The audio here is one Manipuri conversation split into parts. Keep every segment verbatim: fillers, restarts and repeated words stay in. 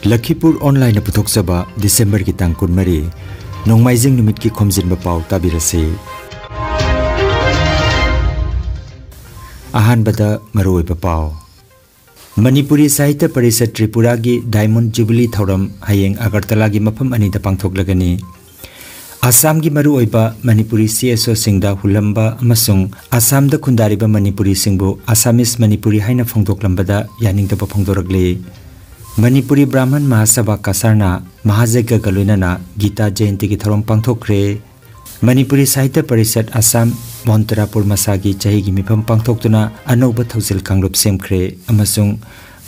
ꯂꯈꯤꯄꯨꯔ ꯑꯣꯟꯂꯥꯏꯟꯅ ꯄꯨꯊꯣꯛꯆꯕ ꯗꯤꯁꯦꯝꯕꯔꯒꯤ ꯇꯥꯡ ꯀꯨꯟꯃꯔꯤ, ꯅꯣꯡꯃꯥꯏꯖꯤꯡ ꯅꯨꯃꯤꯠꯀꯤ ꯈꯣꯝꯖꯤꯟꯕ ꯄꯥꯎ ꯇꯥꯕꯤꯔꯁꯤ꯫ ꯑꯍꯥꯟꯕꯗ ꯃꯔꯨꯑꯣꯏꯕ ꯄꯥꯎ꯫ ꯃꯅꯤꯄꯨꯔꯤ ꯁꯥꯍꯤꯇ꯭ꯌ ꯄꯔꯤꯁꯠ ꯇ꯭ꯔꯤꯄꯨꯔꯥꯒꯤ ꯗꯥꯏꯃꯟ ꯖꯨꯕꯤꯂꯤ ꯊꯧꯔꯝ ꯍꯌꯦꯡ ꯑꯒꯔꯇꯂꯥꯒꯤ ꯃꯐꯝ ꯑꯅꯤꯗ ꯄꯥꯡꯊꯣꯛꯂꯒꯅꯤ꯫ ꯑꯁꯥꯝꯒꯤ ꯃꯔꯨꯑꯣꯏꯕ ꯃꯅꯤꯄꯨꯔꯤ ꯁꯤ ꯑꯦꯁ ꯑꯣꯁꯤꯡꯗ ꯍꯨꯜꯂꯝꯕ ꯑꯃꯁꯨꯡ ꯑꯁꯥꯝꯗ ꯈꯨꯟꯗꯥꯔꯤꯕ ꯃꯅꯤꯄꯨꯔꯤꯁꯤꯡꯕꯨ ꯑꯁꯥꯃꯤꯁ ꯃꯅꯤꯄꯨꯔꯤ ꯍꯥꯏꯅ ꯐꯣꯡꯗꯣꯛꯂꯝꯕꯗ ꯌꯥꯅꯤꯡꯗꯕ ꯐꯣꯡꯗꯣꯔꯛꯂꯤ꯫ ꯃꯅꯤꯄꯨꯔꯤ ꯕ꯭ꯔꯥꯍꯃꯟ ꯃꯍꯥꯁꯚꯥ ꯀꯁꯥꯔꯅ ꯃꯍꯥꯖꯒꯒ ꯂꯣꯏꯅꯅ ꯒꯤꯇꯥ ꯖꯌꯟꯇꯤꯒꯤ ꯊꯧꯔꯝ ꯄꯥꯡꯊꯣꯛꯈ꯭ꯔꯦ꯫ ꯃꯅꯤꯄꯨꯔꯤ ꯁꯥꯍꯤꯇ꯭ꯌ ꯄꯔꯤꯁꯠ ꯑꯁꯥꯝ ꯃꯣꯟꯇꯔꯥꯄꯨꯔ ꯃꯁꯥꯒꯤ ꯆꯍꯤꯒꯤ ꯃꯤꯐꯝ ꯄꯥꯡꯊꯣꯛꯇꯨꯅ ꯑꯅꯧꯕ ꯊꯧꯁꯤꯜ ꯀꯥꯡꯂꯨꯞ ꯁꯦꯝꯈ꯭ꯔꯦ ꯑꯃꯁꯨꯡ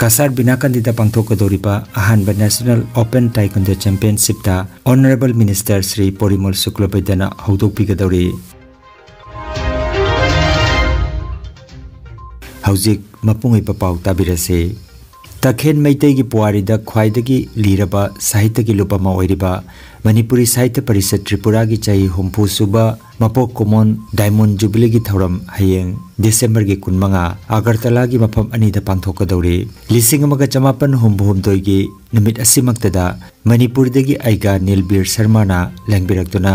ꯀꯁꯥꯔ ꯕꯤꯅꯥꯀꯟꯗꯤꯗ ꯄꯥꯡꯊꯣꯛꯀꯗꯧꯔꯤꯕ ꯑꯍꯥꯟꯕ ꯅꯦꯁꯅꯦꯜ ꯑꯣꯄꯟ ꯇꯥꯏꯀꯨꯟꯗꯣ ꯆꯦꯝꯄꯤꯌꯟꯁꯤꯞꯇ ꯑꯣꯅꯔꯦꯕꯜ ꯃꯤꯅꯤꯁꯇꯔ ꯁ꯭ꯔꯤ ꯄꯣꯔꯤꯃꯣꯜ ꯁꯨꯀ꯭ꯂꯕꯩꯗꯅ ꯍꯧꯗꯣꯛꯄꯤꯒꯗꯧꯔꯤ꯫ ꯍꯧꯖꯤꯛ ꯃꯄꯨꯡ ꯑꯣꯏꯕ ꯄꯥꯎ ꯇꯥꯕꯤꯔꯁꯤ꯫ ꯇꯈꯦꯟ ꯃꯩꯇꯩꯒꯤ ꯄꯨꯋꯥꯔꯤꯗ ꯈ꯭ꯋꯥꯏꯗꯒꯤ ꯂꯤꯔꯕ ꯁꯥꯍꯤꯇ꯭ꯌꯒꯤ ꯂꯨꯞ ꯑꯃ ꯑꯣꯏꯔꯤꯕ ꯃꯅꯤꯄꯨꯔꯤ ꯁꯥꯍꯤꯇ꯭ꯌ ꯄꯔꯤꯁꯠ ꯇ꯭ꯔꯤꯄꯨꯔꯥꯒꯤ ꯆꯍꯤ ꯍꯨꯝꯐꯨ ꯁꯨꯕ ꯃꯄꯣꯛ ꯀꯨꯝꯑꯣꯟ ꯗꯥꯏꯃꯟ ꯖꯨꯕꯤꯂꯤꯒꯤ ꯊꯧꯔꯝ ꯍꯌꯦꯡ ꯗꯤꯁꯦꯝꯕꯔꯒꯤ ꯀꯨꯟꯃꯉꯥ ꯑꯒꯔꯇꯂꯥꯒꯤ ꯃꯐꯝ ꯑꯅꯤꯗ ꯄꯥꯡꯊꯣꯛꯀꯗꯧꯔꯤ꯫ ꯂꯤꯁꯤꯡ ꯑꯃꯒ ꯆꯃꯥꯄꯟ ꯍꯨꯝꯐꯨ ꯍꯨꯝꯗꯣꯏꯒꯤ ꯅꯨꯃꯤꯠ ꯑꯁꯤꯃꯛꯇꯗ ꯃꯅꯤꯄꯨꯔꯗꯒꯤ ꯑꯩꯒꯥ ꯅꯤꯜꯕꯤꯔ ꯁꯔꯃꯅ ꯂꯦꯡꯕꯤꯔꯛꯇꯨꯅ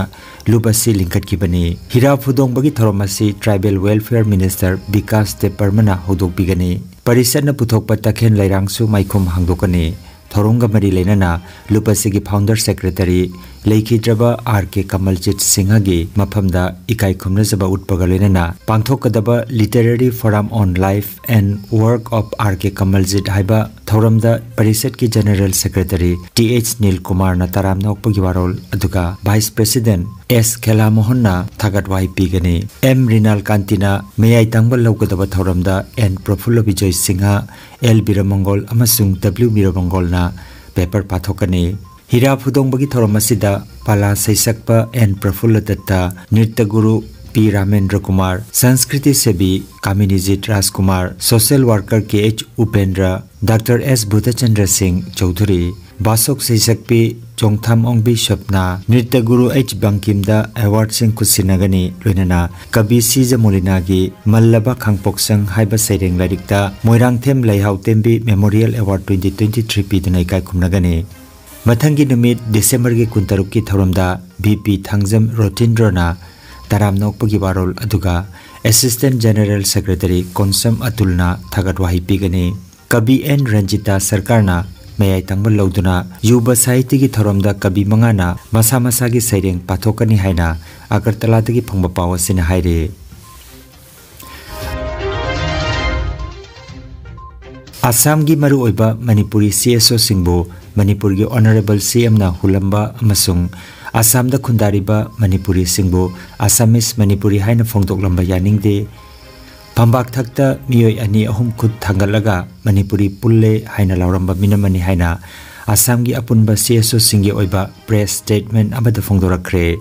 ꯂꯨꯞ ꯑꯁꯤ ꯂꯤꯡꯈꯠꯈꯤꯕꯅꯤ꯫ ꯍꯤꯔꯥ ꯐꯨꯗꯣꯡꯕꯒꯤ ꯊꯧꯔꯝ ꯑꯁꯤ ꯇ꯭ꯔꯥꯏꯕꯦꯜ ꯋꯦꯜꯐꯤꯌꯔ ꯃꯤꯅꯤꯁꯇꯔ ꯕꯤꯀꯥꯁ ꯗꯦꯕ ꯕꯔꯃꯅ ꯍꯧꯗꯣꯛꯄꯤꯒꯅꯤ꯫ ꯄꯔꯤꯁꯠꯅ ꯄꯨꯊꯣꯛꯄ ꯇꯈꯦꯟ ꯂꯩꯔꯥꯡꯁꯨ ꯃꯥꯏꯈꯨꯝ ꯍꯥꯡꯗꯣꯛꯀꯅꯤ꯫ ꯊꯧꯔꯝꯒ ꯃꯔꯤ ꯂꯩꯅꯅ ꯂꯨꯞ ꯑꯁꯤꯒꯤ ꯐꯥꯎꯟꯗꯔ ꯁꯦꯀ꯭ꯔꯦꯇꯔꯤ ꯂꯩꯈꯤꯗ꯭ꯔꯕ ꯑꯥꯔ ꯀꯦ ꯀꯃꯜꯖꯤꯠ ꯁꯤꯡꯍꯒꯤ ꯃꯐꯝꯗ ꯏꯀꯥꯏ ꯈꯨꯝꯅꯖꯕ ꯎꯠꯄꯒ ꯂꯣꯏꯅꯅ ꯄꯥꯡꯊꯣꯛꯀꯗꯕ literary forum on life and work of R K Kamaljit ꯍꯥꯏꯕ ꯊꯧꯔꯝꯗ ꯄꯔꯤꯁꯠꯀꯤ general secretary T H Nil ꯀꯨꯃꯥꯔꯅ ꯇꯔꯥꯝꯅ ꯑꯣꯛꯄꯒꯤ ꯋꯥꯔꯣꯜ, ꯑꯗꯨꯒ ꯚꯥꯏꯁ ꯄ꯭ꯔꯦꯁꯤꯗꯦꯟꯠ ꯑꯦꯁ ꯈꯦꯂꯥꯃꯣꯍꯟꯅ ꯊꯥꯒꯠ ꯋꯥꯍꯩ ꯄꯤꯒꯅꯤ꯫ ꯑꯦꯝ ꯔꯤꯅꯥꯜ ꯀꯥꯟꯇꯤꯅ ꯃꯌꯥꯏ ꯇꯥꯡꯕ ꯂꯧꯒꯗꯕ ꯊꯧꯔꯝꯗ ꯑꯦꯟ ꯄ꯭ꯔꯐꯨꯜꯂ ꯕꯤꯖꯣꯏ ꯁꯤꯡꯍ, ꯑꯦꯜ ꯕꯤꯔꯃꯪꯒꯣꯜ ꯑꯃꯁꯨꯡ ꯗꯕ꯭ꯂꯤꯎ ꯕꯤꯔꯃꯪꯒꯣꯜꯅ ꯄꯦꯄꯔ ꯄꯥꯊꯣꯛꯀꯅꯤ꯫ ꯍꯤꯔꯥ ꯐꯨꯗꯣꯡꯕꯒꯤ ꯊꯧꯔꯝ ꯑꯁꯤꯗ ꯄꯥꯂꯥ ꯁꯩꯁꯛꯄ N Prafulla Dutta, nritya guru P Ramendra Kumar, Sanskriti Sevi Kaminijit Rajkumar, social worker K H Upendra, doctor S Buddhachandra Singh Chaudhuri, ꯕꯥꯁꯣꯛ ꯁꯩꯁꯛꯄꯤ ꯆꯣꯡꯊꯥꯝ ꯑꯣꯡꯕꯤ ꯁ꯭ꯋꯞꯅ, ꯅ꯭ꯔꯤꯇ꯭ꯌ ꯒꯨꯔꯨ ꯑꯩꯆ ꯕꯪꯀꯤꯝꯗ ꯑꯦꯋꯥꯔꯗꯁꯤꯡ ꯈꯨꯠꯁꯤꯟꯅꯒꯅꯤ, ꯂꯣꯏꯅꯅ ꯀꯕꯤ ꯁꯤꯖ ꯃꯣꯂꯤꯅꯥꯒꯤ ꯃꯜꯂꯕ ꯈꯥꯡꯄꯣꯛꯁꯪ ꯍꯥꯏꯕ ꯁꯩꯔꯦꯡ ꯂꯥꯏꯔꯤꯛꯇ Moirangthem Leihao Tembi memorial award twenty twenty three ꯄꯤꯗꯨꯅ ꯏꯀꯥꯏ ꯈꯨꯝꯅꯒꯅꯤ꯫ ꯃꯊꯪꯒꯤ ꯅꯨꯃꯤꯠ Decemberꯒꯤ ꯀꯨꯟꯇꯔꯨꯛꯀꯤ ꯊꯧꯔꯝꯗ ꯚꯤ ꯄꯤ ꯊꯥꯡꯖꯝ ꯔꯣꯇꯤꯟꯗ꯭ꯔꯣꯅ ꯇꯔꯥꯝꯅ ꯑꯣꯛꯄꯒꯤ ꯋꯥꯔꯣꯜ, ꯑꯗꯨꯒ Assistant General Secretary ꯀꯣꯟꯁꯝ ꯑꯇꯨꯜꯅ ꯊꯥꯒꯠ ꯋꯥꯍꯩ ꯄꯤꯒꯅꯤ꯫ ꯀꯕꯤ ꯑꯦꯟ ꯔꯟꯖꯤꯇꯥ ꯁꯔꯀꯥꯔꯅ ꯃꯌꯥꯏ ꯊꯪꯕ ꯂꯧꯗꯨꯅ ꯌꯨꯕ ꯁꯥꯍꯤꯇꯤꯒꯤ ꯊꯧꯔꯝꯗ ꯀꯕꯤ ꯃꯉꯥꯅ ꯃꯁꯥ ꯃꯁꯥꯒꯤ ꯁꯩꯔꯦꯡ ꯄꯥꯊꯣꯛꯀꯅꯤ ꯍꯥꯏꯅ ꯑꯒꯔꯇꯂꯥꯗꯒꯤ ꯐꯪꯕ ꯄꯥꯎ ꯑꯁꯤꯅ ꯍꯥꯏꯔꯤ꯫ ꯑꯁꯥꯝꯒꯤ ꯃꯔꯨꯑꯣꯏꯕ ꯃꯅꯤꯄꯨꯔꯤ CSOꯁꯤꯡꯕꯨ ꯃꯅꯤꯄꯨꯔꯒꯤ Honourable CMꯅ ꯍꯨꯜꯂꯝꯕ ꯑꯃꯁꯨꯡ ꯑꯁꯥꯝꯗ ꯈꯨꯟꯗꯥꯔꯤꯕ ꯃꯅꯤꯄꯨꯔꯤꯁꯤꯡꯕꯨ Assamese ꯃꯅꯤꯄꯨꯔꯤ ꯍꯥꯏꯅ ꯐꯣꯡꯗꯣꯛꯂꯝꯕ ꯌꯥꯅꯤꯡꯗꯦ꯫ ꯐꯝꯕꯥꯛ ꯊꯛꯇ ꯃꯤꯑꯣꯏ ꯑꯅꯤ ꯑꯍꯨꯝ ꯈꯨꯠ ꯊꯥꯡꯒꯠꯂꯒ "ꯃꯅꯤꯄꯨꯔꯤ ꯄꯨꯜꯂꯦ" ꯍꯥꯏꯅ ꯂꯥꯎꯔꯝꯕ ꯃꯤꯅꯝ ꯑꯅꯤ ꯍꯥꯏꯅ ꯑꯁꯥꯝꯒꯤ ꯑꯄꯨꯟꯕ CSOꯁꯤꯡꯒꯤ ꯑꯣꯏꯕ press statement ꯑꯃꯗ ꯐꯣꯡꯗꯣꯔꯛꯈ꯭ꯔꯦ꯫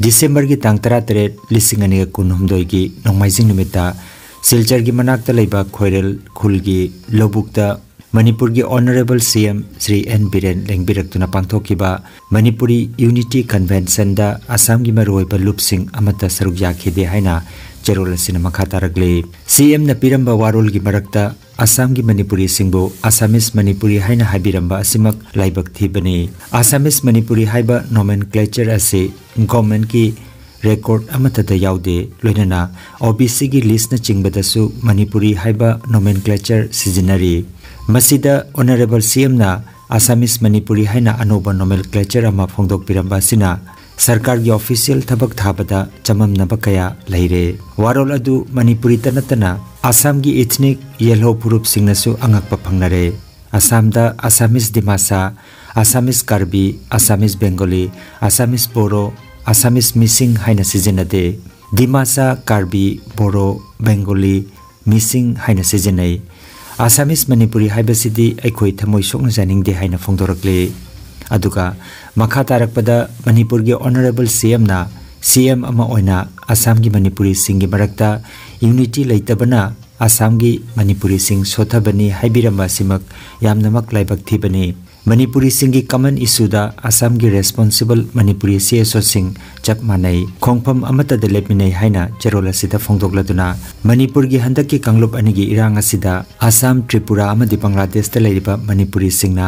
Decemberꯒꯤ ꯇꯥꯡ ꯇꯔꯥꯇꯔꯦꯠ, ꯂꯤꯁꯤꯡ ꯑꯅꯤꯒ ꯀꯨꯟꯍꯨꯝꯗꯣꯏꯒꯤ ꯅꯣꯡꯃꯥꯏꯖꯤꯡ ꯅꯨꯃꯤꯠꯇ ꯁꯤꯜꯆꯔꯒꯤ ꯃꯅꯥꯛꯇ ꯂꯩꯕ ꯈꯣꯏꯔꯦꯜ ꯈꯨꯜꯒꯤ ꯂꯧꯕꯨꯛꯇ ꯃꯅꯤꯄꯨꯔꯒꯤ Honourable CM Shri N Biren ꯂꯦꯡꯕꯤꯔꯛꯇꯨꯅ ꯄꯥꯡꯊꯣꯛꯈꯤꯕ ꯃꯅꯤꯄꯨꯔꯤ Unity Conventionꯗ ꯑꯁꯥꯝꯒꯤ ꯃꯔꯨꯑꯣꯏꯕ ꯂꯨꯞꯁꯤꯡ ꯑꯃꯠꯇ ꯁꯔꯨꯛ ꯌꯥꯈꯤꯗꯦ ꯍꯥꯏꯅ ꯆꯦꯔꯣꯜ ꯑꯁꯤꯅ ꯃꯈꯥ ꯇꯥꯔꯛꯂꯤ꯫ CMꯅ ꯄꯤꯔꯝꯕ ꯋꯥꯔꯣꯜꯒꯤ ꯃꯔꯛꯇ ꯑꯁꯥꯝꯒꯤ ꯃꯅꯤꯄꯨꯔꯤꯁꯤꯡꯕꯨ Assamese ꯃꯅꯤꯄꯨꯔꯤ ꯍꯥꯏꯅ ꯍꯥꯏꯕꯤꯔꯝꯕ ꯑꯁꯤꯃꯛ ꯂꯥꯏꯕꯛ ꯊꯤꯕꯅꯤ꯫ Assamese ꯃꯅꯤꯄꯨꯔꯤ ꯍꯥꯏꯕ nomenclature ꯑꯁꯤ governmentꯀꯤ record ꯑꯃꯠꯇꯗ ꯌꯥꯎꯗꯦ, ꯂꯣꯏꯅꯅ OBCꯒꯤ listꯅꯆꯤꯡꯕꯗꯁꯨ ꯃꯅꯤꯄꯨꯔꯤ ꯍꯥꯏꯕ nomenclature ꯁꯤꯖꯤꯟꯅꯔꯤ꯫ ꯃꯁꯤꯗ Honourable CMꯅ Assamese ꯃꯅꯤꯄꯨꯔꯤ ꯍꯥꯏꯅ ꯑꯅꯧꯕ nomenclature ꯑꯃ ꯐꯣꯡꯗꯣꯛꯄꯤꯔꯝꯕ ꯑꯁꯤꯅ ꯁꯔꯀꯥꯔꯒꯤ official ꯊꯕꯛ ꯊꯥꯕꯗ ꯆꯃꯝꯅꯕ ꯀꯌꯥ ꯂꯩꯔꯦ꯫ ꯋꯥꯔꯣꯜ ꯑꯗꯨ ꯃꯅꯤꯄꯨꯔꯤꯇ ꯅꯠꯇꯅ ꯑꯁꯥꯝꯒꯤ ethnic ꯌꯦꯜꯍꯧ ꯐꯨꯔꯨꯞꯁꯤꯡꯅꯁꯨ ꯑꯉꯛꯄ ꯐꯪꯅꯔꯦ꯫ ꯑꯁꯥꯝꯗ Assamese ꯗꯤꯃꯥꯁꯥ, Assamese ꯀꯥꯔꯕꯤ, Assamese ꯕꯦꯡꯒꯣꯂꯤ, Assamese ꯕꯣꯔꯣ, Assamese ꯃꯤꯁꯤꯡ ꯍꯥꯏꯅ ꯁꯤꯖꯤꯟꯅꯗꯦ꯫ ꯗꯤꯃꯥꯁꯥ, ꯀꯥꯔꯕꯤ, ꯕꯣꯔꯣ, ꯕꯦꯡꯒꯣꯂꯤ, ꯃꯤꯁꯤꯡ ꯍꯥꯏꯅ ꯁꯤꯖꯤꯟꯅꯩ꯫ Assamese ꯃꯅꯤꯄꯨꯔꯤ ꯍꯥꯏꯕꯁꯤꯗꯤ ꯑꯩꯈꯣꯏ ꯊꯃꯣꯏ ꯁꯣꯛꯅ ꯌꯥꯅꯤꯡꯗꯦ ꯍꯥꯏꯅ ꯐꯣꯡꯗꯣꯔꯛꯂꯤ꯫ ꯑꯗꯨꯒ ꯃꯈꯥ ꯇꯥꯔꯛꯄꯗ ꯃꯅꯤꯄꯨꯔꯒꯤ Honourable CMꯅ CM ꯑꯃ ꯑꯣꯏꯅ ꯑꯁꯥꯝꯒꯤ ꯃꯅꯤꯄꯨꯔꯤꯁꯤꯡꯒꯤ ꯃꯔꯛꯇ unity ꯂꯩꯇꯕꯅ ꯑꯁꯥꯝꯒꯤ ꯃꯅꯤꯄꯨꯔꯤꯁꯤꯡ ꯁꯣꯠꯊꯕꯅꯤ ꯍꯥꯏꯕꯤꯔꯝꯕ ꯑꯁꯤꯃꯛ ꯌꯥꯝꯅꯃꯛ ꯂꯥꯏꯕꯛ ꯊꯤꯕꯅꯤ꯫ ꯃꯅꯤꯄꯨꯔꯤꯁꯤꯡꯒꯤ common issueꯗ ꯑꯁꯥꯝꯒꯤ responsible ꯃꯅꯤꯄꯨꯔꯤ CSOꯁꯤꯡ ꯆꯞ ꯃꯥꯟꯅꯩ, ꯈꯣꯡꯐꯝ ꯑꯃꯠꯇꯗ ꯂꯦꯞꯃꯤꯟꯅꯩ ꯍꯥꯏꯅ ꯆꯦꯔꯣꯜ ꯑꯁꯤꯗ ꯐꯣꯡꯗꯣꯛꯂꯗꯨꯅ, ꯃꯅꯤꯄꯨꯔꯒꯤ ꯍꯟꯗꯛꯀꯤ ꯀꯥꯡꯂꯨꯞ ꯑꯅꯤꯒꯤ ꯏꯔꯥꯡ ꯑꯁꯤꯗ ꯑꯁꯥꯝ, ꯇ꯭ꯔꯤꯄꯨꯔꯥ ꯑꯃꯗꯤ ꯕꯪꯒ꯭ꯂꯥꯗꯦꯁꯇ ꯂꯩꯔꯤꯕ ꯃꯅꯤꯄꯨꯔꯤꯁꯤꯡꯅ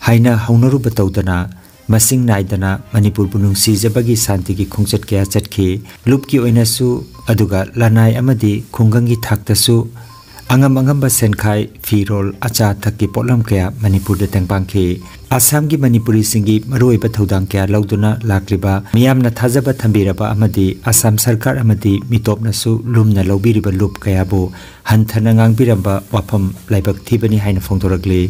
ꯍꯥꯏꯅ ꯍꯧꯅꯔꯨꯕ ꯇꯧꯗꯅ, ꯃꯁꯤꯡ ꯅꯥꯏꯗꯅ ꯃꯅꯤꯄꯨꯔꯕꯨ ꯅꯨꯡꯁꯤꯖꯕꯒꯤ ꯁꯥꯟꯇꯤꯒꯤ ꯈꯣꯡꯆꯠ ꯀꯌꯥ ꯆꯠꯈꯤ꯫ ꯂꯨꯞꯀꯤ ꯑꯣꯏꯅꯁꯨ, ꯑꯗꯨꯒ ꯂꯅꯥꯏ ꯑꯃꯗꯤ ꯈꯨꯡꯒꯪꯒꯤ ꯊꯥꯛꯇꯁꯨ ꯑꯉꯝ ꯑꯉꯝꯕ ꯁꯦꯟꯈꯥꯏ, ꯐꯤꯔꯣꯜ, ꯑꯆꯥ ꯑꯊꯛꯀꯤ ꯄꯣꯠꯂꯝ ꯀꯌꯥ ꯃꯅꯤꯄꯨꯔꯗ ꯇꯦꯡꯄꯥꯡꯈꯤ꯫ ꯑꯁꯥꯝꯒꯤ ꯃꯅꯤꯄꯨꯔꯤꯁꯤꯡꯒꯤ ꯃꯔꯨꯑꯣꯏꯕ ꯊꯧꯗꯥꯡ ꯀꯌꯥ ꯂꯧꯗꯨꯅ ꯂꯥꯛꯂꯤꯕ, ꯃꯤꯌꯥꯝꯅ ꯊꯥꯖꯕ ꯊꯝꯕꯤꯔꯕ ꯑꯃꯗꯤ ꯑꯁꯥꯝ ꯁꯔꯀꯥꯔ ꯑꯃꯗꯤ ꯃꯤꯇꯣꯞꯅꯁꯨ ꯂꯨꯝꯅ ꯂꯧꯕꯤꯔꯤꯕ ꯂꯨꯞ ꯀꯌꯥꯕꯨ ꯍꯟꯊꯅ ꯉꯥꯡꯕꯤꯔꯝꯕ ꯋꯥꯐꯝ ꯂꯥꯏꯕꯛ ꯊꯤꯕꯅꯤ ꯍꯥꯏꯅ ꯐꯣꯡꯗꯣꯔꯛꯂꯤ꯫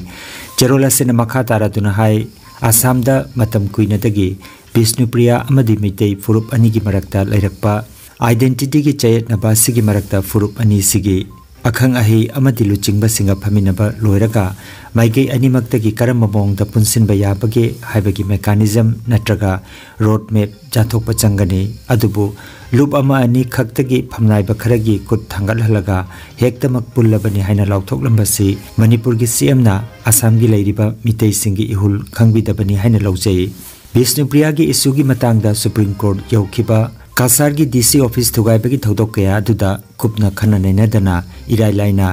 ꯆꯦꯔꯣꯜ ꯑꯁꯤꯅ ꯃꯈꯥ ꯇꯥꯔꯗꯨꯅ ꯍꯥꯏ, ꯑꯁꯥꯝꯗ ꯃꯇꯝ ꯀꯨꯏꯅꯗꯒꯤ ꯕꯤꯁꯅꯨꯄ꯭ꯔꯤꯌꯥ ꯑꯃꯗꯤ ꯃꯤꯇꯩ ꯐꯨꯔꯨꯞ ꯑꯅꯤꯒꯤ ꯃꯔꯛꯇ ꯂꯩꯔꯛꯄ identityꯒꯤ ꯆꯌꯦꯠꯅꯕ ꯑꯁꯤꯒꯤ ꯃꯔꯛꯇ ꯐꯨꯔꯨꯞ ꯑꯅꯤꯁꯤꯒꯤ ꯑꯈꯪ ꯑꯍꯩ ꯑꯃꯗꯤ ꯂꯨꯆꯤꯡꯕꯁꯤꯡꯒ ꯐꯝꯃꯤꯟꯅꯕ ꯂꯣꯏꯔꯒ, ꯃꯥꯏꯀꯩ ꯑꯅꯤꯃꯛꯇꯒꯤ ꯀꯔꯝꯕ ꯃꯑꯣꯡꯗ ꯄꯨꯟꯁꯤꯟꯕ ꯌꯥꯕꯒꯦ ꯍꯥꯏꯕꯒꯤ mechanism ꯅꯠꯇ꯭ꯔꯒ road map ꯆꯥꯊꯣꯛꯄ ꯆꯪꯒꯅꯤ꯫ ꯑꯗꯨꯕꯨ ꯂꯨꯞ ꯑꯃ ꯑꯅꯤ ꯈꯛꯇꯒꯤ ꯐꯝꯅꯥꯏꯕ ꯈꯔꯒꯤ ꯈꯨꯠ ꯊꯥꯡꯒꯠꯍꯜꯂꯒ ꯍꯦꯛꯇꯃꯛ ꯄꯨꯜꯂꯕꯅꯤ ꯍꯥꯏꯅ ꯂꯥꯎꯊꯣꯛꯂꯝꯕꯁꯤ ꯃꯅꯤꯄꯨꯔꯒꯤ CMꯅ ꯑꯁꯥꯝꯒꯤ ꯂꯩꯔꯤꯕ ꯃꯤꯇꯩꯁꯤꯡꯒꯤ ꯏꯍꯨꯜ ꯈꯪꯕꯤꯗꯕꯅꯤ ꯍꯥꯏꯅ ꯂꯧꯖꯩ꯫ ꯕꯤꯁꯅꯨꯄ꯭ꯔꯤꯌꯥꯒꯤ issueꯒꯤ ꯃꯇꯥꯡꯗ Supreme Court ꯌꯧꯈꯤꯕ ꯀꯁꯥꯔꯒꯤ DC office ꯊꯨꯒꯥꯏꯕꯒꯤ ꯊꯧꯗꯣꯛ ꯀꯌꯥ ꯑꯗꯨꯗ ꯀꯨꯞꯅ ꯈꯟꯅ ꯅꯩꯅꯗꯅ ꯏꯔꯥꯏ ꯂꯥꯏꯅ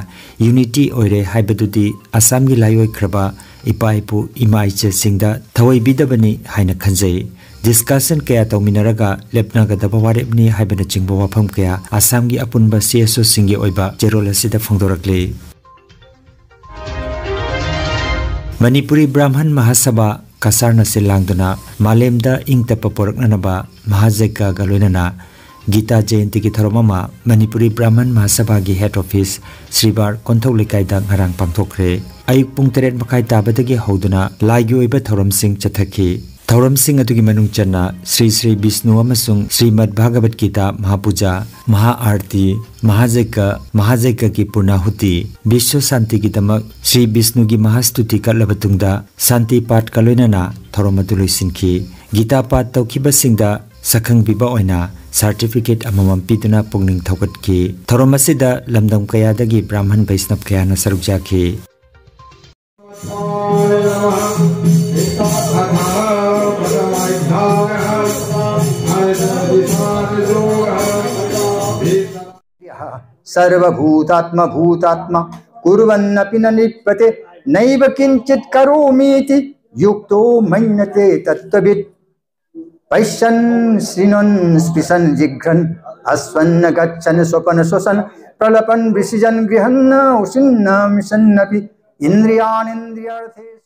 unity ꯑꯣꯏꯔꯦ ꯍꯥꯏꯕꯗꯨꯗꯤ ꯑꯁꯥꯝꯒꯤ ꯂꯥꯏꯑꯣꯏꯈ꯭ꯔꯕ ꯏꯄꯥ ꯏꯄꯨ ꯏꯃꯥ ꯏꯆꯦꯁꯤꯡꯗ ꯊꯑꯣꯏꯕꯤꯗꯕꯅꯤ ꯍꯥꯏꯅ ꯈꯟꯖꯩ꯫ Discussion ꯀꯌꯥ ꯇꯧꯃꯤꯟꯅꯔꯒ ꯂꯦꯞꯅꯒꯗꯕ ꯋꯥꯔꯦꯞꯅꯤ ꯍꯥꯏꯕꯅꯆꯤꯡꯕ ꯋꯥꯐꯝ ꯀꯌꯥ ꯑꯁꯥꯝꯒꯤ ꯑꯄꯨꯟꯕ CSOꯁꯤꯡꯒꯤ ꯑꯣꯏꯕ ꯆꯦꯔꯣꯜ ꯑꯁꯤꯗ ꯐꯣꯡꯗꯣꯔꯛꯂꯤ꯫ ꯃꯅꯤꯄꯨꯔꯤ ꯕ꯭ꯔꯥꯍꯃꯟ ꯃꯍꯥꯁꯚꯥ ꯀꯁꯥꯔꯅ ꯁꯤꯜ ꯂꯥꯡꯗꯨꯅ ꯃꯥꯂꯦꯝꯗ ꯏꯪ ꯇꯞꯄ ꯄꯣꯔꯛꯅꯅꯕ ꯃꯍꯥꯖꯒ꯭ꯌꯒ ꯂꯣꯏꯅꯅ ꯒꯤꯇꯥ ꯖꯌꯟꯇꯤꯒꯤ ꯊꯧꯔꯝ ꯑꯃ ꯃꯅꯤꯄꯨꯔꯤ ꯕ꯭ꯔꯥꯍꯃꯟ ꯃꯍꯥꯁꯚꯥꯒꯤ head office ꯁ꯭ꯔꯤꯕꯥꯔ ꯀꯣꯟꯊꯧ ꯂꯩꯀꯥꯏꯗ ꯉꯔꯥꯡ ꯄꯥꯡꯊꯣꯛꯈ꯭ꯔꯦ꯫ ꯑꯌꯨꯛ ꯄꯨꯡ ꯇꯔꯦꯠ ꯃꯈꯥꯏ ꯇꯥꯕꯗꯒꯤ ꯍꯧꯗꯨꯅ ꯂꯥꯏꯒꯤ ꯑꯣꯏꯕ ꯊꯧꯔꯝꯁꯤꯡ ꯆꯠꯊꯈꯤ꯫ ꯊꯧꯔꯝꯁꯤꯡ ꯑꯗꯨꯒꯤ ꯃꯅꯨꯡ ꯆꯟꯅ ꯁ꯭ꯔꯤ ꯁ꯭ꯔꯤ ꯕꯤꯁꯅꯨ ꯑꯃꯁꯨꯡ ꯁ꯭ꯔꯤꯃꯗ ꯚꯥꯒꯕꯠ ꯒꯤꯇꯥ ꯃꯍꯥꯄꯨꯖꯥ, ꯃꯍꯥ ꯑꯥꯔꯇꯤ, ꯃꯍꯥꯖꯒ꯭ꯌ, ꯃꯍꯥꯖꯒ꯭ꯌꯒꯤ ꯄꯨꯔꯅꯥꯍꯨꯇꯤ, ꯕꯤꯁ꯭ꯋ ꯁꯥꯟꯇꯤꯒꯤꯗꯃꯛ ꯁ꯭ꯔꯤ ꯕꯤꯁꯅꯨꯒꯤ ꯃꯍꯥꯁꯇꯨꯇꯤ ꯀꯠꯂꯕ ꯇꯨꯡꯗ ꯁꯥꯟꯇꯤ ꯄꯥꯊꯀ ꯂꯣꯏꯅꯅ ꯊꯧꯔꯝ ꯑꯗꯨ ꯂꯣꯏꯁꯤꯟꯈꯤ꯫ ꯒꯤꯇꯥ ꯄꯥꯊ ꯇꯧꯈꯤꯕꯁꯤꯡꯗ ꯁꯛꯈꯪꯕꯤꯕ ꯑꯣꯏꯅ certificate ꯑꯃꯃꯝ ꯄꯤꯗꯨꯅ ꯄꯨꯛꯅꯤꯡ ꯊꯧꯒꯠꯈꯤ꯫ ꯊꯧꯔꯝ ꯑꯁꯤꯗ ꯂꯝꯗꯝ ꯀꯌꯥꯗꯒꯤ ꯕ꯭ꯔꯥꯍꯃꯟ ꯕꯩꯁꯅꯕ ꯀꯌꯥꯅ ꯁꯔꯨꯛ ꯌꯥꯈꯤ꯫ सर्वभूतात्म भूतात्मा कुर्वन्नपि न लिप्यते। नैव किञ्चित् करोमीति युक्तो मन्यते तत्त्ववित्। पश्यन् शृण्वन् स्पृशन् जिघ्रन् अस्वन् गच्छन् स्वपन् श्वसन् प्रलपन् विसृजन् गृहन् उशिन्नामिषन्नपि इन्द्रियाणीन्द्रियार्थेषु।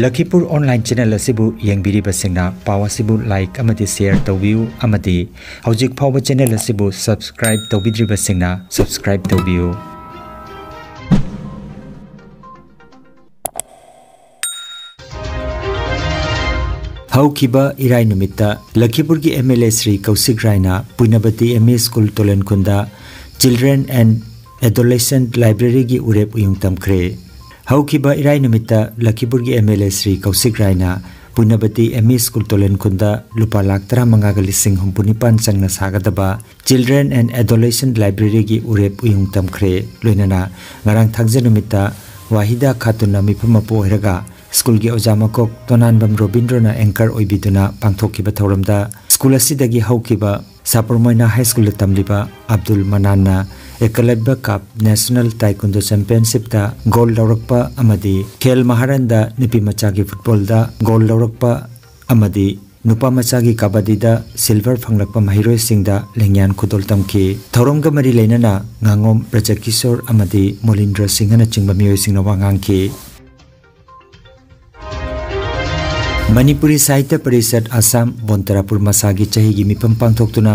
ꯂꯈꯤꯄꯨꯔ ꯑꯣꯟꯂꯥꯏꯟ ꯆꯦꯅꯦꯜ ꯑꯁꯤꯕꯨ ꯌꯦꯡꯕꯤꯔꯤꯕꯁꯤꯡꯅ ꯄꯥꯎ ꯑꯁꯤꯕꯨ ꯂꯥꯏꯛ ꯑꯃꯗꯤ ꯁꯦꯌꯔ ꯇꯧꯕꯤꯌꯨ ꯑꯃꯗꯤ ꯍꯧꯖꯤꯛ ꯐꯥꯎꯕ ꯆꯦꯅꯦꯜ ꯑꯁꯤꯕꯨ ꯁꯕꯁꯀ꯭ꯔꯥꯏꯕ ꯇꯧꯕꯤꯗ꯭ꯔꯤꯕꯁꯤꯡꯅ ꯁꯕꯁꯀ꯭ꯔꯥꯏꯕ ꯇꯧꯕꯤꯌꯨ꯫ ꯍꯧꯈꯤꯕ ꯏꯔꯥꯏ ꯅꯨꯃꯤꯠꯇ ꯂꯈꯤꯄꯨꯔꯒꯤ M L A Shri Kaushik ꯔꯥꯏꯅ ꯄꯨꯏꯅꯕꯇꯤ ꯑꯦꯝ ꯏ ꯁ꯭ꯀꯨꯜ ꯇꯣꯂꯦꯟꯈꯨꯟꯗ Children and Adolescent Libraryꯒꯤ ꯎꯔꯦꯞ ꯎꯌꯨꯡ ꯇꯝꯈ꯭ꯔꯦ꯫ ꯍꯧꯈꯤꯕ ꯏꯔꯥꯏ ꯅꯨꯃꯤꯠꯇ ꯂꯈꯤꯄꯨꯔꯒꯤ M L A Shri Kaushik ꯔꯥꯏꯅ ꯄꯨꯏꯅꯕꯇꯤ ꯑꯦꯝ ꯏ ꯁ꯭ꯀꯨꯜ ꯇꯣꯂꯦꯟꯈꯨꯟꯗ ꯂꯨꯄꯥ ꯂꯥꯈ ꯇꯔꯥꯃꯉꯥꯒ ꯂꯤꯁꯤꯡ ꯍꯨꯝꯐꯨ ꯅꯤꯄꯥꯟ ꯆꯪꯅ ꯁꯥꯒꯗꯕ Children and Adolescent Libraryꯒꯤ ꯎꯔꯦꯞ ꯎꯌꯨꯡ ꯇꯝꯈ꯭ꯔꯦ꯫ ꯂꯣꯏꯅꯅ ꯉꯔꯥꯡ ꯊꯥꯡꯖ ꯅꯨꯃꯤꯠꯇ ꯋꯥꯍꯤꯗꯥ ꯈꯥꯇꯨꯟꯅ ꯃꯤꯐꯝ ꯃꯄꯨ ꯑꯣꯏꯔꯒ ꯁ꯭ꯀꯨꯜꯒꯤ ꯑꯣꯖꯥ ꯃꯀꯣꯛ ꯇꯣꯅꯥꯟꯕꯝ ꯔꯣꯕꯤꯟꯗ꯭ꯔꯣꯅ ꯑꯦꯡꯀꯔ ꯑꯣꯏꯕꯤꯗꯨꯅ ꯄꯥꯡꯊꯣꯛꯈꯤꯕ ꯊꯧꯔꯝꯗ ꯁ꯭ꯀꯨꯜ ꯑꯁꯤꯗꯒꯤ ꯍꯧꯈꯤꯕ ꯁꯥꯄꯔꯃꯣꯏꯅꯥ ꯍꯥꯏ ꯁ꯭ꯀꯨꯜꯗ ꯇꯝꯂꯤꯕ ꯑꯕꯗꯨꯜ ꯃꯅꯥꯟꯅ ꯑꯦꯀꯂꯕ꯭ꯌ ꯀꯞ ꯅꯦꯁꯅꯦꯜ ꯇꯥꯏꯀꯨꯟꯗꯣ ꯆꯦꯝꯄꯤꯌꯟꯁꯤꯞꯇ ꯒꯣꯜ ꯂꯧꯔꯛꯄ ꯑꯃꯗꯤ ꯈꯦꯜ ꯃꯍꯥꯔꯟꯗ ꯅꯨꯄꯤ ꯃꯆꯥꯒꯤ ꯐꯨꯠꯕꯣꯜꯗ ꯒꯣꯜ ꯂꯧꯔꯛꯄ ꯑꯃꯗꯤ ꯅꯨꯄꯥ ꯃꯆꯥꯒꯤ ꯀꯕꯥꯗꯤꯗ ꯁꯤꯜꯚꯔ ꯐꯪꯂꯛꯄ ꯃꯍꯩꯔꯣꯏꯁꯤꯡꯗ ꯂꯦꯡꯌꯥꯟ ꯈꯨꯗꯣꯜ ꯇꯝꯈꯤ꯫ ꯊꯧꯔꯝꯒ ꯃꯔꯤ ꯂꯩꯅꯅ ꯉꯥꯉꯣꯝ ꯕ꯭ꯔꯖꯀꯤꯁꯣꯔ ꯑꯃꯗꯤ ꯃꯣꯂꯤꯟꯗ꯭ꯔ ꯁꯤꯡꯍꯅꯆꯤꯡꯕ ꯃꯤꯑꯣꯏꯁꯤꯡꯅ ꯋꯥ ꯉꯥꯡꯈꯤ꯫ ꯃꯅꯤꯄꯨꯔꯤ ꯁꯥꯍꯤꯇ꯭ꯌ ꯄꯔꯤꯁꯠ ꯑꯁꯥꯝ ꯕꯣꯟꯇꯔꯥꯄꯨꯔ ꯃꯁꯥꯒꯤ ꯆꯍꯤꯒꯤ ꯃꯤꯐꯝ ꯄꯥꯡꯊꯣꯛꯇꯨꯅ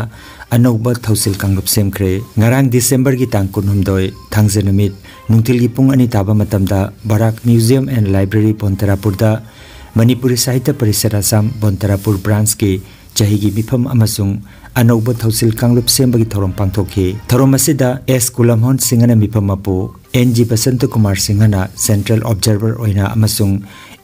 ꯑꯅꯧꯕ ꯊꯧꯁꯤꯜ ꯀꯥꯡꯂꯨꯞ ꯁꯦꯝꯈ꯭ꯔꯦ꯫ ꯉꯔꯥꯡ ꯗꯤꯁꯦꯝꯕꯔꯒꯤ ꯇꯥꯡ ꯀꯨꯟꯍꯨꯝꯗꯣꯏ, ꯊꯥꯡꯖ ꯅꯨꯃꯤꯠ, ꯅꯨꯡꯊꯤꯜꯒꯤ ꯄꯨꯡ ꯑꯅꯤ ꯇꯥꯕ ꯃꯇꯝꯗ ꯕꯔꯥꯛ Museum and Library ꯕꯣꯟꯇꯔꯥꯄꯨꯔꯗ ꯃꯅꯤꯄꯨꯔꯤ ꯁꯥꯍꯤꯇ꯭ꯌ ꯄꯔꯤꯁꯠ ꯑꯁꯥꯝ ꯕꯣꯟꯇꯔꯥꯄꯨꯔ ꯕ꯭ꯔꯥꯟꯁꯀꯤ ꯆꯍꯤꯒꯤ ꯃꯤꯐꯝ ꯑꯃꯁꯨꯡ ꯑꯅꯧꯕ ꯊꯧꯁꯤꯜ ꯀꯥꯡꯂꯨꯞ ꯁꯦꯝꯕꯒꯤ ꯊꯧꯔꯝ ꯄꯥꯡꯊꯣꯛꯈꯤ꯫ ꯊꯧꯔꯝ ꯑꯁꯤꯗ ꯑꯦꯁ ꯀꯨꯂꯝꯍꯣꯟ ꯁꯤꯡꯍꯅ ꯃꯤꯐꯝ ꯃꯄꯨ, ꯑꯦꯟ ꯖꯤ ꯕꯁꯟꯇ ꯀꯨꯃꯥꯔ ꯁꯤꯡꯍꯅ ꯁꯦꯟꯇ꯭ꯔꯦꯜ ꯑꯣꯕꯖꯔꯚꯔ ꯑꯣꯏꯅ ꯑꯃꯁꯨꯡ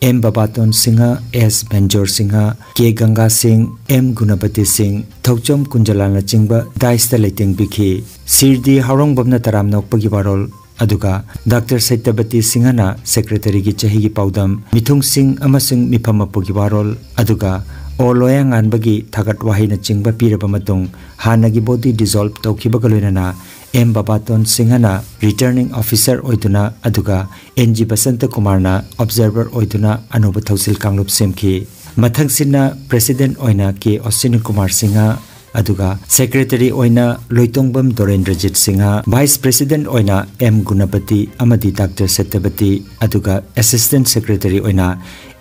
ꯑꯦꯝ ꯕꯕꯥꯇꯣꯟ ꯁꯤꯡꯍ, ꯑꯦꯁ ꯕꯦꯟꯖꯣꯔ ꯁꯤꯡꯍ, ꯀꯦ ꯒꯪꯒꯥ ꯁꯤꯡ, ꯑꯦꯝ ꯒꯨꯅꯄꯇꯤ ꯁꯤꯡ, ꯊꯧꯆꯣꯝ ꯀꯨꯟꯖꯂꯥꯅꯆꯤꯡꯕ ꯗꯥꯏꯁꯇ ꯂꯩꯇꯦꯡꯕꯤꯈꯤ꯫ ꯁꯤꯔꯗꯤ ꯍꯥꯎꯔꯣꯡꯕꯝꯅ ꯇꯔꯥꯝꯅ ꯑꯣꯛꯄꯒꯤ ꯋꯥꯔꯣꯜ ꯑꯗꯨꯒ ꯗꯥꯛꯇꯔ ꯁꯇ꯭ꯌꯕꯇꯤ ꯁꯤꯡꯍꯅ ꯁꯦꯀ꯭ꯔꯦꯇꯔꯤꯒꯤ ꯆꯍꯤꯒꯤ ꯄꯥꯎꯗꯝ, ꯃꯤꯊꯨꯡꯁꯤꯡ ꯑꯃꯁꯨꯡ ꯃꯤꯐꯝ ꯃꯄꯨꯒꯤ ꯋꯥꯔꯣꯜ, ꯑꯗꯨꯒ ꯑꯣ ꯂꯣꯌꯥꯉꯥꯟꯕꯒꯤ ꯊꯥꯒꯠ ꯋꯥꯍꯩꯅꯆꯤꯡꯕ ꯄꯤꯔꯕ ꯃꯇꯨꯡ, ꯍꯥꯟꯅꯒꯤ ꯕꯣꯗꯤ ꯗꯤꯖꯣꯜꯕ ꯇꯧꯈꯤꯕꯒ ꯂꯣꯏꯅꯅ ꯑꯦꯝ ꯕꯕꯥꯇꯣꯟ ꯁꯤꯡꯍꯅ ꯔꯤꯇꯔꯅꯤꯡ ꯑꯣꯐꯤꯁꯥꯔ ꯑꯣꯏꯗꯨꯅ, ꯑꯗꯨꯒ ꯑꯦꯟ ꯖꯤ ꯕꯁꯟꯇ ꯀꯨꯃꯥꯔꯅ ꯑꯣꯕꯖꯥꯔꯚꯔ ꯑꯣꯏꯗꯨꯅ ꯑꯅꯧꯕ ꯊꯧꯁꯤꯜ ꯀꯥꯡꯂꯨꯞ ꯁꯦꯝꯈꯤ꯫ ꯃꯊꯪꯁꯤꯠꯅ ꯄ꯭ꯔꯦꯁꯤꯗꯦꯟꯠ ꯑꯣꯏꯅ ꯀꯦ ꯑꯁ꯭ꯋꯤꯅꯤ ꯀꯨꯃꯥꯔ ꯁꯤꯡꯍ, ꯑꯗꯨꯒ ꯁꯦꯀ꯭ꯔꯦꯇꯔꯤ ꯑꯣꯏꯅ ꯂꯣꯏꯇꯣꯡꯕꯝ ꯗꯣꯔꯦꯟꯗ꯭ꯔꯖꯤꯠ ꯁꯤꯡꯍ, ꯚꯥꯏꯁ ꯄ꯭ꯔꯦꯁꯤꯗꯦꯟꯠ ꯑꯣꯏꯅ ꯑꯦꯝ ꯒꯨꯅꯄꯇꯤ ꯑꯃꯗꯤ ꯗꯥꯛꯇꯔ ꯁꯇ꯭ꯌꯕꯇꯤ, ꯑꯗꯨꯒ ꯑꯦꯁꯤꯁꯇꯦꯟꯠ ꯁꯦꯀ꯭ꯔꯦꯇꯔꯤ ꯑꯣꯏꯅ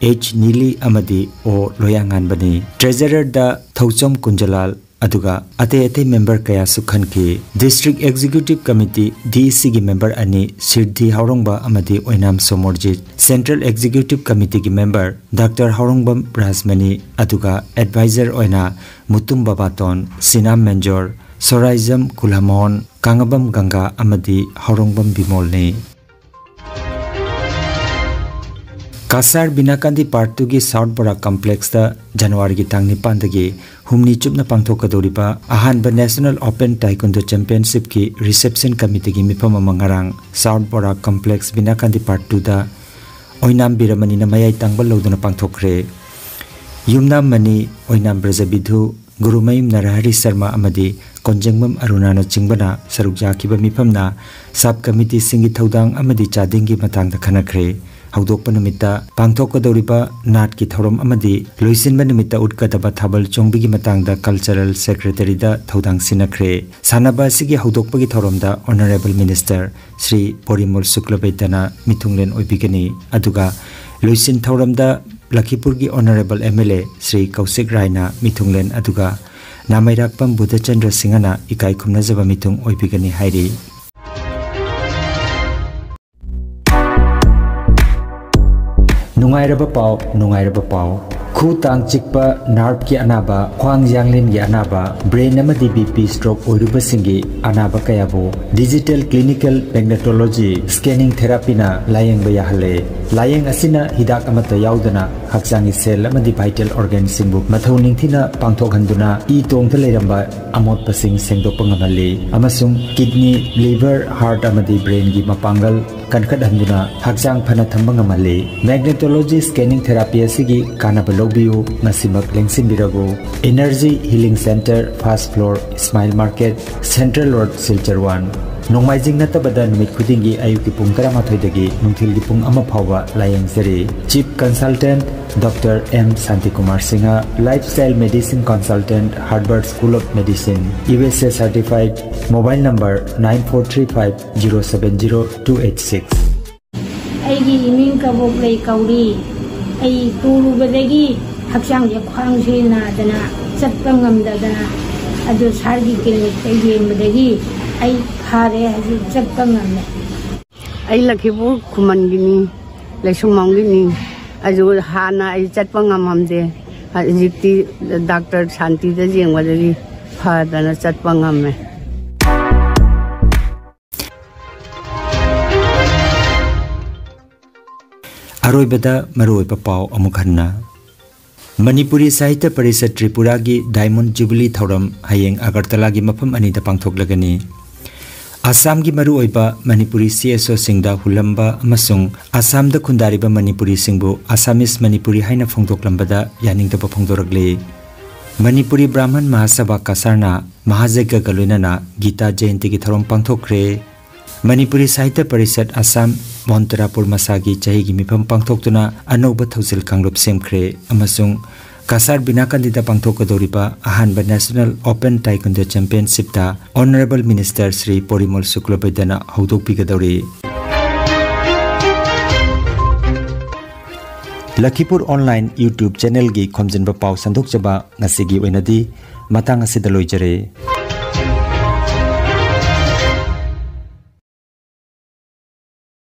ꯑꯩꯆ ꯅꯤꯂꯤ ꯑꯃꯗꯤ ꯑꯣ ꯂꯣꯌꯥꯉꯥꯟꯕꯅꯤ꯫ ꯇ꯭ꯔꯦꯖꯔꯔꯗ ꯊꯧꯆꯝ ꯀꯨꯟꯖꯂꯥꯜ, ꯑꯗꯨꯒ ꯑꯇꯩ ꯑꯇꯩ ꯃꯦꯝꯕꯔ ꯀꯌꯥꯁꯨ ꯈꯟꯈꯤ꯫ District executive committee, D E ꯁꯤꯒꯤ ꯃꯦꯝꯕꯔ ꯑꯅꯤ, ꯁꯤꯔꯗꯤ ꯍꯥꯎꯔꯣꯡꯕ ꯑꯃꯗꯤ ꯑꯣꯏꯅꯥꯝ ꯁꯣꯃꯣꯔꯖꯤꯠ, ꯁꯦꯟꯇ꯭ꯔꯦꯜ ꯑꯦꯛꯖꯤꯀ꯭ꯌꯨꯇꯤꯕ ꯀꯃꯤꯇꯤꯒꯤ ꯃꯦꯝꯕꯔ ꯗꯥꯛꯇꯔ ꯍꯥꯎꯔꯣꯡꯕꯝ ꯔꯥꯖꯃꯅꯤ, ꯑꯗꯨꯒ ꯑꯦꯗꯚꯥꯏꯖꯔ ꯑꯣꯏꯅ ꯃꯨꯇꯨꯝ ꯕꯕꯥꯇꯣꯟ, ꯁꯤꯅꯥꯝ ꯃꯦꯟꯖꯣꯔ, ꯁꯣꯔꯥꯏꯖꯝ ꯀꯨꯂꯥꯃꯣꯍꯟ, ꯀꯥꯉꯕꯝ ꯒꯪꯒꯥ ꯑꯃꯗꯤ ꯍꯥꯎꯔꯣꯡꯕꯝ ꯕꯤꯃꯣꯜꯅꯤ꯫ ꯀꯁꯥꯔ ꯕꯤꯅꯥꯀꯥꯟꯗꯤ ꯄꯥꯔꯠ ꯇꯨꯒꯤ ꯁꯥꯎꯠ ꯕꯣꯔꯥ ꯀꯝꯄ꯭ꯂꯦꯛꯁꯇ ꯖꯅꯋꯥꯔꯤꯒꯤ ꯇꯥꯡ ꯅꯤꯄꯥꯟꯗꯒꯤ ꯍꯨꯝꯅꯤ ꯆꯨꯞꯅ ꯄꯥꯡꯊꯣꯛꯀꯗꯧꯔꯤꯕ ꯑꯍꯥꯟꯕ ꯅꯦꯁꯅꯦꯜ ꯑꯣꯄꯟ ꯇꯥꯏꯀꯨꯟꯗꯣ ꯆꯦꯝꯄꯤꯌꯟꯁꯤꯞꯀꯤ ꯔꯤꯁꯦꯞꯁꯟ ꯀꯃꯤꯇꯤꯒꯤ ꯃꯤꯐꯝ ꯑꯃ ꯉꯔꯥꯡ ꯁꯥꯎꯠ ꯕꯣꯔꯥ ꯀꯝꯄ꯭ꯂꯦꯛꯁ ꯕꯤꯅꯥꯀꯥꯟꯗꯤ ꯄꯥꯔꯠ ꯇꯨꯗ ꯑꯣꯏꯅꯥꯝ ꯕꯤꯔꯃꯅꯤꯅ ꯃꯌꯥꯏ ꯇꯥꯡꯕ ꯂꯧꯗꯨꯅ ꯄꯥꯡꯊꯣꯛꯈ꯭ꯔꯦ꯫ ꯌꯨꯝꯅꯥꯝ ꯃꯅꯤ, ꯑꯣꯏꯅꯥꯝ ꯕ꯭ꯔꯖꯕꯤꯙꯨ, ꯒꯨꯔꯨꯃꯌꯨꯝ ꯅꯔꯍꯔꯤ ꯁꯔꯃ ꯑꯃꯗꯤ ꯀꯣꯟꯖꯦꯡꯕꯝ ꯑꯔꯨꯅꯥꯅꯆꯤꯡꯕꯅ ꯁꯔꯨꯛ ꯌꯥꯈꯤꯕ ꯃꯤꯐꯝꯅ ꯁꯕ ꯀꯃꯤꯇꯤꯁꯤꯡꯒꯤ ꯊꯧꯗꯥꯡ ꯑꯃꯗꯤ ꯆꯥꯗꯤꯡꯒꯤ ꯃꯇꯥꯡꯗ ꯈꯟꯅꯈ꯭ꯔꯦ꯫ ꯍꯧꯗꯣꯛꯄ ꯅꯨꯃꯤꯠꯇ ꯄꯥꯡꯊꯣꯛꯀꯗꯧꯔꯤꯕ ꯅꯥꯠꯀꯤ ꯊꯧꯔꯝ ꯑꯃꯗꯤ ꯂꯣꯏꯁꯤꯟꯕ ꯅꯨꯃꯤꯠꯇ ꯎꯠꯀꯗꯕ ꯊꯥꯕꯜ ꯆꯣꯡꯕꯤꯒꯤ ꯃꯇꯥꯡꯗ ꯀꯜꯆꯔꯦꯜ ꯁꯦꯀ꯭ꯔꯦꯇꯔꯤꯗ ꯊꯧꯗꯥꯡ ꯁꯤꯟꯅꯈ꯭ꯔꯦ꯫ ꯁꯥꯟꯅꯕ ꯑꯁꯤꯒꯤ ꯍꯧꯗꯣꯛꯄꯒꯤ ꯊꯧꯔꯝꯗ ꯑꯣꯅꯔꯦꯕꯜ ꯃꯤꯅꯤꯁꯇꯔ ꯁ꯭ꯔꯤ ꯄꯣꯔꯤꯃꯣꯜ ꯁꯨꯀ꯭ꯂꯕꯩꯗ꯭ꯌꯅ ꯃꯤꯊꯨꯡꯂꯦꯟ ꯑꯣꯏꯕꯤꯒꯅꯤ꯫ ꯑꯗꯨꯒ ꯂꯣꯏꯁꯤꯟ ꯊꯧꯔꯝꯗ ꯂꯈꯤꯄꯨꯔꯒꯤ honourable M L A Shri Kaushik ꯔꯥꯏꯅ ꯃꯤꯊꯨꯡꯂꯦꯟ, ꯑꯗꯨꯒ ꯅꯥꯃꯩꯔꯥꯛꯄꯝ ꯕꯨꯙꯆꯟꯗ꯭ꯔ ꯁꯤꯡꯍꯅ ꯏꯀꯥꯏ ꯈꯨꯝꯅꯖꯕ ꯃꯤꯊꯨꯡ ꯑꯣꯏꯕꯤꯒꯅꯤ ꯍꯥꯏꯔꯤ꯫ ꯅꯨꯡꯉꯥꯏꯔꯕ ꯄꯥꯎ, ꯅꯨꯡꯉꯥꯏꯔꯕ ꯄꯥꯎ꯫ ꯈꯨ ꯇꯥꯡ ꯆꯤꯛꯄ, ꯅꯥꯔꯚꯀꯤ ꯑꯅꯥꯕ, ꯈ꯭ꯋꯥꯡ ꯌꯥꯡꯂꯦꯟꯒꯤ ꯑꯅꯥꯕ, ꯕ꯭ꯔꯦꯟ ꯑꯃꯗꯤ ꯕꯤ ꯄꯤ ꯁ꯭ꯇ꯭ꯔꯣꯛ ꯑꯣꯏꯔꯨꯕꯁꯤꯡꯒꯤ ꯑꯅꯥꯕ ꯀꯌꯥꯕꯨ ꯗꯤꯖꯤꯇꯦꯜ ꯀ꯭ꯂꯤꯅꯤꯀꯦꯜ ꯃꯦꯒꯅꯦꯇꯣꯂꯣꯖꯤ ꯁ꯭ꯀꯦꯅꯤꯡ ꯊꯦꯔꯥꯄꯤꯅ ꯂꯥꯌꯦꯡꯕ ꯌꯥꯍꯜꯂꯦ꯫ ꯂꯥꯌꯦꯡ ꯑꯁꯤꯅ ꯍꯤꯗꯥꯛ ꯑꯃꯠꯇ ꯌꯥꯎꯗꯅ ꯍꯛꯆꯥꯡꯒꯤ ꯁꯦꯜ ꯑꯃꯗꯤ ꯚꯥꯏꯇꯦꯜ ꯑꯣꯔꯒꯥꯟꯁꯤꯡꯕꯨ ꯃꯊꯧ ꯅꯤꯡꯊꯤꯅ ꯄꯥꯡꯊꯣꯛꯍꯟꯗꯨꯅ ꯏ ꯇꯣꯡꯗ ꯂꯩꯔꯝꯕ ꯑꯃꯣꯠꯄꯁꯤꯡ ꯁꯦꯡꯗꯣꯛꯄ ꯉꯝꯍꯜꯂꯤ ꯑꯃꯁꯨꯡ ꯀꯤꯗꯅꯤ, ꯂꯤꯚꯔ, ꯍꯥꯔꯠ ꯑꯃꯗꯤ ꯕ꯭ꯔꯦꯟꯒꯤ ꯃꯄꯥꯡꯒꯜ ꯀꯟꯈꯠꯍꯟꯗꯨꯅ ꯍꯛꯆꯥꯡ ꯐꯅ ꯊꯝꯕ ꯉꯝꯍꯜꯂꯤ꯫ ꯃꯦꯒꯅꯦꯇꯣꯂꯣꯖꯤ ꯁ꯭ꯀꯦꯅꯤꯡ ꯊꯦꯔꯥꯄꯤ ꯑꯁꯤꯒꯤ ꯀꯥꯟꯅꯕ ꯂꯧꯕꯤꯌꯨ, ꯃꯁꯤꯃꯛ ꯂꯦꯡꯁꯤꯟꯕꯤꯔꯒꯨ꯫ Energy healing centre, first floor, Ismail market, central road, Silchar one. ꯅꯣꯡꯃꯥꯏꯖꯤꯡ ꯅꯠꯇꯕꯗ ꯅꯨꯃꯤꯠ ꯈꯨꯗꯤꯡꯒꯤ ꯑꯌꯨꯛꯀꯤ ꯄꯨꯡ ꯇꯔꯥꯃꯥꯊꯣꯏꯗꯒꯤ ꯅꯨꯡꯊꯤꯜꯒꯤ ꯄꯨꯡ ꯑꯃ ꯐꯥꯎꯕ ꯂꯥꯌꯦꯡꯖꯔꯤ꯫ Chief consultant doctor M Shantikumar Singh, life style medicine consultant, Harvard school of medicine, U S A certified, mobile number nine four three five zero seven zero two eight six. ꯑꯩꯒꯤ ꯏꯃꯤꯡ ꯀꯕꯣꯛꯂꯩ ꯀꯧꯔꯤ꯫ ꯑꯩ ꯇꯨꯔꯨꯕꯗꯒꯤ ꯍꯛꯆꯥꯡꯁꯦ ꯈ꯭ꯋꯥꯡꯁꯦ ꯅꯥꯗꯅ ꯆꯠꯄ ꯉꯝꯗꯗꯅ, ꯑꯗꯨ ꯁꯥꯔꯒꯤ ꯀ꯭ꯂꯤꯅꯤꯛꯇ ꯌꯦꯡꯕꯗꯒꯤ ꯑꯩ ꯐꯔꯦ, ꯍꯧꯖꯤꯛ ꯆꯠꯄ ꯉꯝꯃꯦ꯫ ꯑꯩ ꯂꯈꯤꯄꯨꯔ ꯈꯨꯃꯟꯒꯤꯅꯤ, ꯂꯩꯁꯨꯝꯕꯝꯒꯤꯅꯤ꯫ ꯑꯗꯨ ꯍꯥꯟꯅ ꯑꯩ ꯆꯠꯄ ꯉꯝꯃꯝꯗꯦ, ꯍꯧꯖꯤꯛꯇꯤ ꯗꯥꯛꯇꯔ ꯁꯥꯟꯇꯤꯗ ꯌꯦꯡꯕꯗꯒꯤ ꯐꯗꯅ ꯆꯠꯄ ꯉꯝꯃꯦ꯫ ꯑꯔꯣꯏꯕꯗ ꯃꯔꯨꯑꯣꯏꯕ ꯄꯥꯎ ꯑꯃꯨꯛ ꯍꯟꯅ꯫ ꯃꯅꯤꯄꯨꯔꯤ ꯁꯥꯍꯤꯇ꯭ꯌ ꯄꯔꯤꯁꯠ ꯇ꯭ꯔꯤꯄꯨꯔꯥꯒꯤ ꯗꯥꯏꯃꯟ ꯖꯨꯕꯤꯂꯤ ꯊꯧꯔꯝ ꯍꯌꯦꯡ ꯑꯒꯔꯇꯂꯥꯒꯤ ꯃꯐꯝ ꯑꯅꯤꯗ ꯄꯥꯡꯊꯣꯛꯂꯒꯅꯤ꯫ ꯑꯁꯥꯝꯒꯤ ꯃꯔꯨꯑꯣꯏꯕ ꯃꯅꯤꯄꯨꯔꯤ ꯁꯤ ꯑꯦꯁ ꯑꯣꯁꯤꯡꯗ ꯍꯨꯜꯂꯝꯕ ꯑꯃꯁꯨꯡ ꯑꯁꯥꯝꯗ ꯈꯨꯟꯗꯥꯔꯤꯕ ꯃꯅꯤꯄꯨꯔꯤꯁꯤꯡꯕꯨ ꯑꯁꯥꯃꯤꯁ ꯃꯅꯤꯄꯨꯔꯤ ꯍꯥꯏꯅ ꯐꯣꯡꯗꯣꯛꯂꯝꯕꯗ ꯌꯥꯅꯤꯡꯗꯕ ꯐꯣꯡꯗꯣꯔꯛꯂꯤ꯫ ꯃꯅꯤꯄꯨꯔꯤ ꯕ꯭ꯔꯥꯍꯃꯟ ꯃꯍꯥꯁꯚꯥ ꯀꯁꯥꯔꯅ ꯃꯍꯥꯌꯒ꯭ꯌꯒ ꯂꯣꯏꯅꯅ ꯒꯤꯇꯥ ꯖꯌꯟꯇꯤꯒꯤ ꯊꯧꯔꯝ ꯄꯥꯡꯊꯣꯛꯈ꯭ꯔꯦ꯫ ꯃꯅꯤꯄꯨꯔꯤ ꯁꯥꯍꯤꯇ꯭ꯌ ꯄꯔꯤꯁꯠ ꯑꯁꯥꯝ ꯃꯣꯟꯇꯔꯥꯄꯨꯔ ꯃꯁꯥꯒꯤ ꯆꯍꯤꯒꯤ ꯃꯤꯐꯝ ꯄꯥꯡꯊꯣꯛꯇꯨꯅ ꯑꯅꯧꯕ ꯊꯧꯁꯤꯜ ꯀꯥꯡꯂꯨꯞ ꯁꯦꯝꯈ꯭ꯔꯦ ꯑꯃꯁꯨꯡ ꯀꯁꯥꯔ ꯕꯤꯅꯥꯀꯟꯗꯤꯗ ꯄꯥꯡꯊꯣꯛꯀꯗꯧꯔꯤꯕ ꯑꯍꯥꯟꯕ ꯅꯦꯁꯅꯦꯜ ꯑꯣꯄꯟ ꯇꯥꯏꯀꯨꯟꯗꯣ ꯆꯦꯝꯄꯤꯌꯟꯁꯤꯞꯇ ꯑꯣꯅꯔꯦꯕꯜ ꯃꯤꯅꯤꯁꯇꯔ ꯁ꯭ꯔꯤ ꯄꯣꯔꯤꯃꯣꯜ ꯁꯨꯀ꯭ꯂꯕꯩꯗ꯭ꯌꯅ ꯍꯧꯗꯣꯛꯄꯤꯒꯗꯧꯔꯤ꯫ ꯂꯈꯤꯄꯨꯔ ꯑꯣꯟꯂꯥꯏꯟ YouTube ꯆꯦꯅꯦꯜꯒꯤ ꯈꯣꯝꯖꯤꯟꯕ ꯄꯥꯎ ꯁꯟꯗꯣꯛꯆꯕ ꯉꯁꯤꯒꯤ ꯑꯣꯏꯅꯗꯤ ꯃꯇꯥꯡ ꯑꯁꯤꯗ ꯂꯣꯏꯖꯔꯦ꯫